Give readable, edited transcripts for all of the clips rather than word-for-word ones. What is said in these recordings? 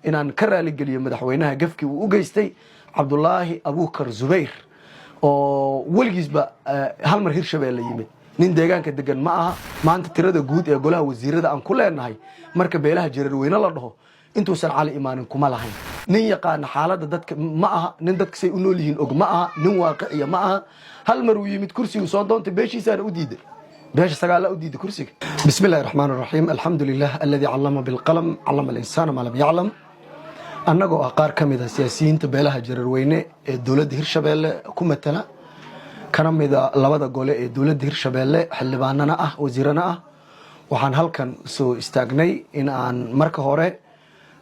Inaan ka raaligeliyo madaxweynaha gafkii uu u geystay Cabdulaahi Abuukar Zubayr, oo weligiisba hal mar Hirshabeelle yimid. Nin deegaanka degan ma aha. Maanta tirada guud ee golaha wasiirada aan ku leenahay marka beelaha Jareerweyne la dhaho, intuusan Cali imaanin kuma lahayn. Nin yaqaana xaaladda dadka ma aha, nin dadka say u nool yihiin og ma aha, nin waaqiciya ma aha. Hal mar uu yimid, kursigu soo doontay, beeshiisaana u diiday, beesha Sagaala u diiday kursiga. بسم الله الرحمن الرحيم، الحمد لله الذي علم بالقلم، علم الإنسان ما لم يعلم. Annagoo ah qaar ka mid a siyaasiyiinta beelaha Jareerweyne ee dowladda Hirshabeelle ku matala, kana mida labada gole ee dowladda Hirshabeelle, xildhibaanana ah, wasiirana ah, waxaan halkan soo istaagnay in aan marka hore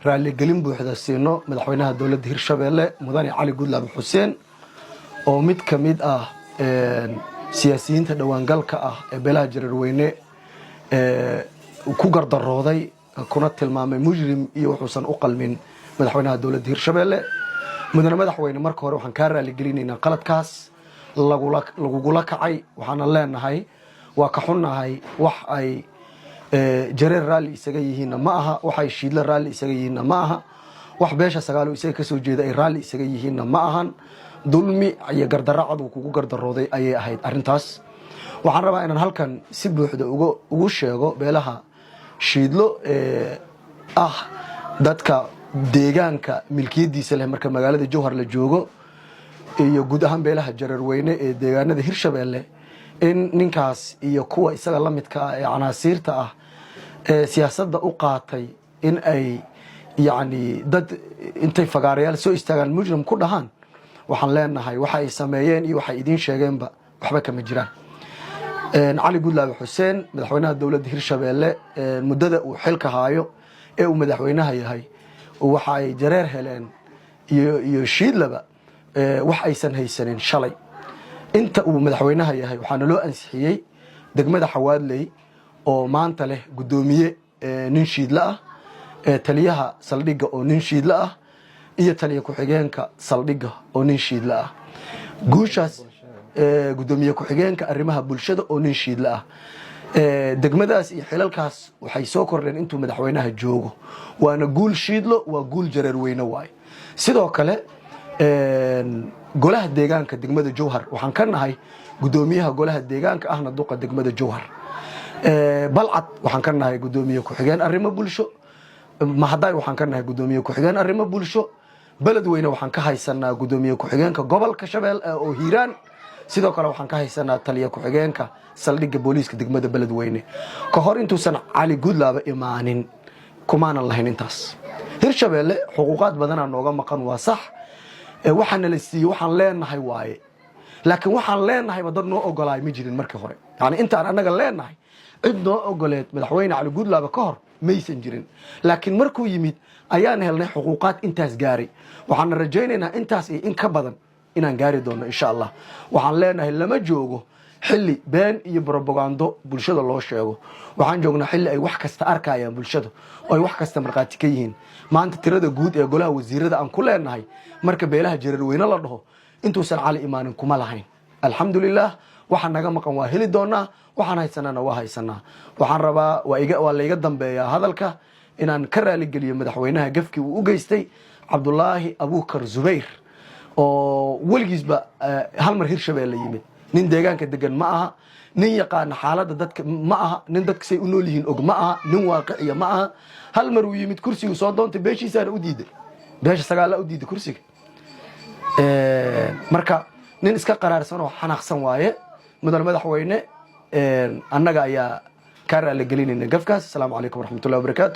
raaligelin buuxda siino madaxweynaha dowladda Hirshabeelle, Mudane Cali Gudlaabe Xuseen, oo mid ka mid ah siyaasiyiinta dhowaangalka ah ee beelaha Jareerweyne ku gardarooday, kuna tilmaamay mujrim iyo wuxuusan u qalmin madaxweynaha dowladda Hirshabeelle. Mudane madaxweyne, marka hore waxaan kaa raaligelinaynaa qaladkaas lagugula kacay. Waxaana leenahay waa ka xunnahay. Wax ay Jareer raalli isaga yihiinna ma aha, waxay Shiidle raalli isaga yihiinna ma aha, wax beesha Sagaalo isaga kasoo jeeda ay raalli isaga yihiinna ma ahan. Dulmi iyo gardarro cad uu kugu gardarooday ayay ahayd arrintaas. Waxaan rabaa inaan halkan si buuxda ugu sheego beelaha Shiidlo ee ah dadka deegaanka milkiyadiisa leh marka magaalada Jowhar la joogo, iyo guud ahaan beelaha Jareerweyne ee deegaanada Hirshabeelle, in ninkaas iyo kuwa isaga la midka ah ee canaasiirta ah ee siyaasadda u qaatay in ay yacni dad intay fagaarayaal soo istaagaan mujrim ku dhahaan, waxaan leenahay waxa ay sameeyeen iyo waxay idiin sheegeenba waxba kama jiraan. Cali Gudlaabe Xuseen, madaxweynaha dowladda Hirshabeelle, muddada uu xilka haayo ee uu madaxweynaha yahay, waxa ay Jareer heleen iyo Shiidlaba wax aysan haysanin shalay. Inta uu madaxweynaha yahay, waxaana loo ansixiyey degmada Xawaadley oo maanta leh guddoomiye nin Shiidle ah, taliyaha saldhigga oo nin Shiidle ah, iyo taliya ku-xigeenka saldhigga oo nin Shiidle ah. Guushaas, guddoomiye ku-xigeenka arrimaha bulshada oo nin Shiidle ah, degmadaas iyo xilalkaas waxay soo kordheen intuu madaxweynaha joogo. Waana guul Shiidlo, waa guul Jareer Weyne waaye. Sidoo kale, golaha deegaanka degmada Jowhar waxaan ka nahay guddoomiyaha golaha deegaanka, ahna duqa degmada Jowhar. Balcad waxaan ka nahay guddoomiye ku-xigeen arrimo bulsho. Mahadaay waxaan ka nahay guddoomiye ku-xigeen arrimo bulsho. Beledweyne waxaan ka haysanaa guddoomiye ku-xigeenka gobolka Shabeel oo Hiiraan. Sidoo kale, waxaan ka haysanaa taliya ku-xigeenka saldhigga booliiska degmada Beledweyne. Ka hor intuusan Cali Gudlaaba imaanin, kumaanan lahayn intaas. Hirshabeelle xuquuqaad badanaa nooga maqan, waa sax. Waxaana la siiyey waxaan leenahay waaye, laakiin waxaan leenahayba dad noo ogolaay ma jirin markii hore. Yani intaan annaga leenahay cid noo ogoleed madaxweyne Cali Gudlaaba ka hor maysan jirin, laakiin markuu yimid ayaan helnay xuquuqaad intaas gaaray. Waxaana rajaynaynaa intaas iyo in ka badan inaan gaari doono, insha Allah. Waxaan leenahay lama joogo xilli been iyo brobagando bulshada loo sheego. Waxaan joognaa xilli ay wax kasta arkayaan bulshada oo ay wax kasta markhaati ka yihiin. Maanta tirada guud ee golaha wasiirada aan ku leenahay marka beelaha Jareerweyne la dhaho, intuusan Cali imaanin kuma lahayn. Alxamdulilah, waxa naga maqan waa heli doonaa, waxaan haysanana waa haysanaa. Waxaan rabaa, waa layga dambeeyaa hadalka, inaan ka raaligeliyo madaxweynaha gafkii uu u geystay Cabdulaahi Abuukar Zubayr, oo weligiisba hal mar Hirshabeelle yimid. Nin deegaanka degan ma aha, nin yaqaana xaaladda dadka ma aha, nin dadka say u nool yihiin og ma aha, nin waaqiciya ma aha. Hal mar uu yimid, kursigu soo doontay, beeshiisaana u diiday, beesha Sagaala u diiday kursiga. Marka nin iska qaraarsan oo xanaaqsan waaye. Mudane madaxweyne, annaga ayaa kaa raaligelinayna gafkaas. Asalaamu calaykum waraxmatullahi wabarakaatu.